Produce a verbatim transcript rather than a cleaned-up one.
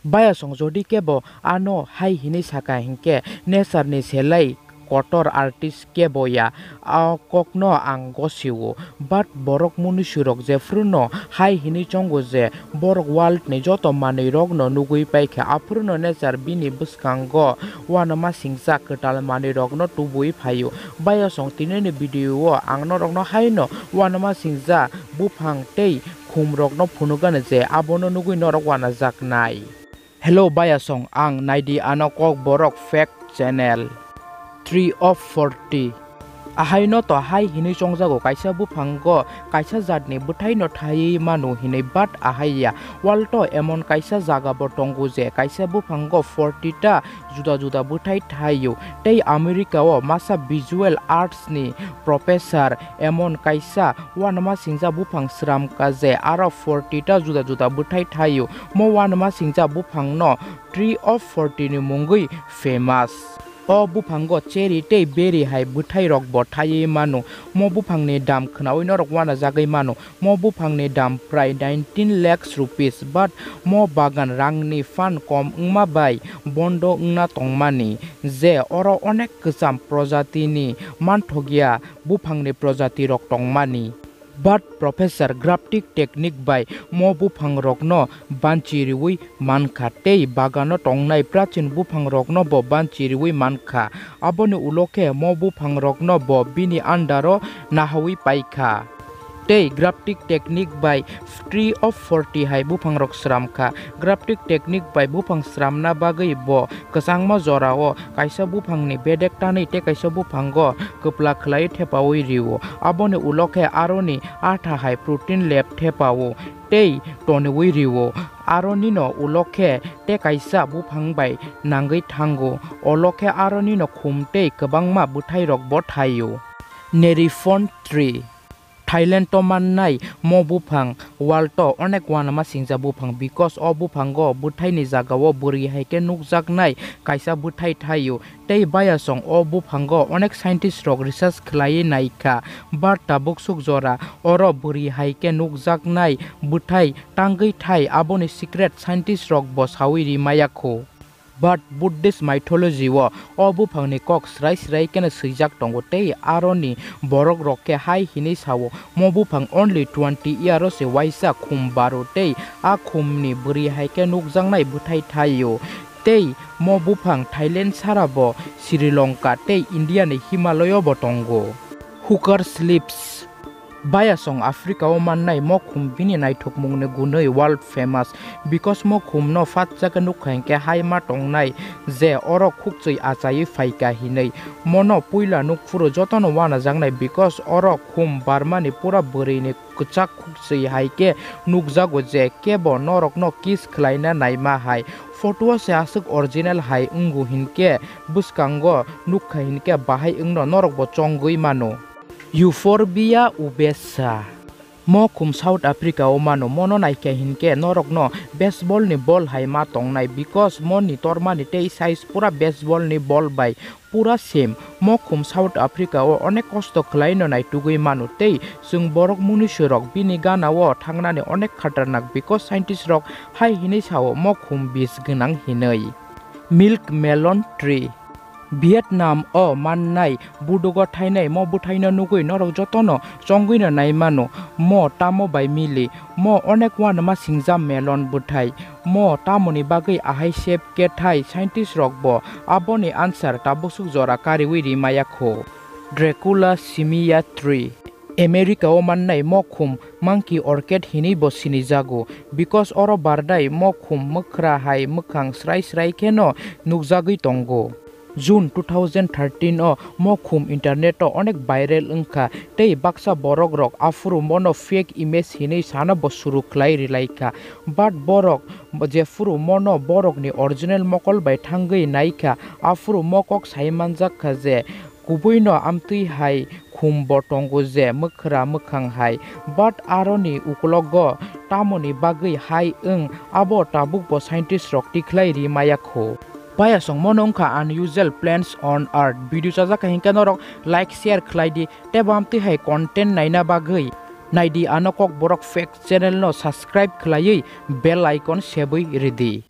Bayasong jodi kebo ano hai hinwi saka hinkhe nature ni selai kotor artist kebo ya, a kokno ang gosio. But borok munusurok jephuruno hai hinwi chongo je borok world ni joto manwirokno nugwi paikha, aphuruno nature bini bwskango uanama singjak kwtal manwirokno tubui phaio. Bayasong tinini video o ang norokno haino uanama singjak buphang tei khumrokno phunukgani je abono nugwi norok uanajaknai. Hello bayasong, ang naidi ano kokborok fact channel. Tree of forty. Ahaino to hai hinwi chongjago, kaisa buphango kaisa jatni bwthaino thaiwi mano hinwi, but ahaiya. World o emon kaisa jaga bo tongo je kaisa buphango forty ta juda juda bwthai thaio. Tei America o masa visual arts ni professor emon kaisa uanama singjak buphang sramkha je aro forty ta juda juda bwthai thaio. Mo uanama singjak buphangno Tree of forty ni mungwi famous. O buphango cherry tei berry hai bwthairokbo thaiwi mano. Mo buphangni dam khnaui norok uanajagwi mano. Mo buphangni dam prai nineteen lakhs rupees, but mo bagan rangni phan kom wngma bai bondo wngna tongmani, je oro onek kwcham projatini manthokya buphangni projatirok tongmani. But professor grafting technique bai mo buphangrokno banchi riui mankha tei bagano tongnai prachin buphangrokno bo banchi riui mankha. Aboni ulo khe mo buphangrokno bo bini andaro nahaui paikha. Tei grafting technique bai Tree of forty hai buphangrok sramkha. Grafting technique bai buphang sramna bagwi bo kwchangma jorao kaisa buphangni bedek tanwi tei kaisa buphango kwpla khlaiwi thepaui rio. Aboni ulo khe aroni atha hai protein lab thepao tei toniui rio. Aronino ulo khe tei kaisa buphang bai nangwi thango. Olo khe aronino khum tei kwbangma bwthairokbo thaio. Neriphone tree. Thailand o mannai mo buphang world o onek uanama singjak buphang, because o buphango bwthaini jagao bwrwi hai khe nukjaknai kaisa bwthai thaio. Tei bayasong o buphango onek scientist rok research khlaiwi naikha, but tabuk suk jora oro bwrwi hai khe nukjaknai bwthai tangwi thai, aboni secret scientist rok bo saui rimaya kho. But Buddhist mythology o o buphangni kok srai srai kheno swijak tongo tei aroni borok rok khe hai hinwi sao, mo buphang only twenty year o se uaisa khum baro tei a khum ni bwrwi hai khe nukjaknai bwthai thaio. Tei mo buphang Thailand sara bo Sri Lanka tei India ni Himalaya o bo tongo. Hooker Slips. Bayasong Africa o mannai mo khum bini naithokmung ni gunwi world famous, because mo khum no phatsa khe nukha hinkhe hai ma tongnai je oro khukchwi achaiwi phaikha hinwi. Mono puila nukphuru jotono uanajaknai, because oro khum barmani pura bwrwi ni kwchak khukchwi hai khe nukjago je kebo norokno kiss khlaina naima hai. Photo o se aswk original hai wngo hinkhe bwskango nukha hinkhe bahai wngno norokbo chongwi mano. Euphorbia ubesa. Mo khum South Africa o mano, mono naikha hinkhe norokno baseball ni ball hai ma tongnai, because moni tormani tei size pura baseball ni ball bai pura same. Mo khum South Africa o onek kosto khlaino naitugwi mano tei chwng borok munusurok bini gana o thangnani onek khatarnak, because scientist rok hai hinwi sao mo khum bis gwnang hinwi. Milk melon tree. Vietnam o mannai budugo thainai mo bwthaino nugwi norok jotono chongwino naimano, mo tamo bai mili, mo onek uanama singjak melon bwthai, mo tamoni bagwi ahai sep khe thai scientist rok bo aboni answer tabuk suk jora kariwi rimaya kho. Dracula simia tree. America o mannai mo khum monkey orchid hinwi bo sinijago, because oro bardai mo khum mwkhra hai mwkhang srai srai kheno nukjagwi tongo. June two thousand thirteen o mo khum internet o onek viral wngkha tei baksa borok rok aphuru mono fake image hinwi sana bo suru khlai rilaikha, but borok jephuru mono borokni original mokol bai thangwi naikha, aphuru mo kok sai manjakha je kubuino amtwi hai khum bo tongo je mwkhra mwkhang hai, but aroni ukulogo tamoni bagwi hai wng abo tabuk bo scientist rok tikhlai ri maya kho. Payasong mono wngkha unusual plants on earth. Video chajak kha hinkhe norok like share khlai di tei bo amtwi hai content naina bagwi naidi ano Kokborok Facts channel no subscribe khlaiwi bell icon sebwi ridi.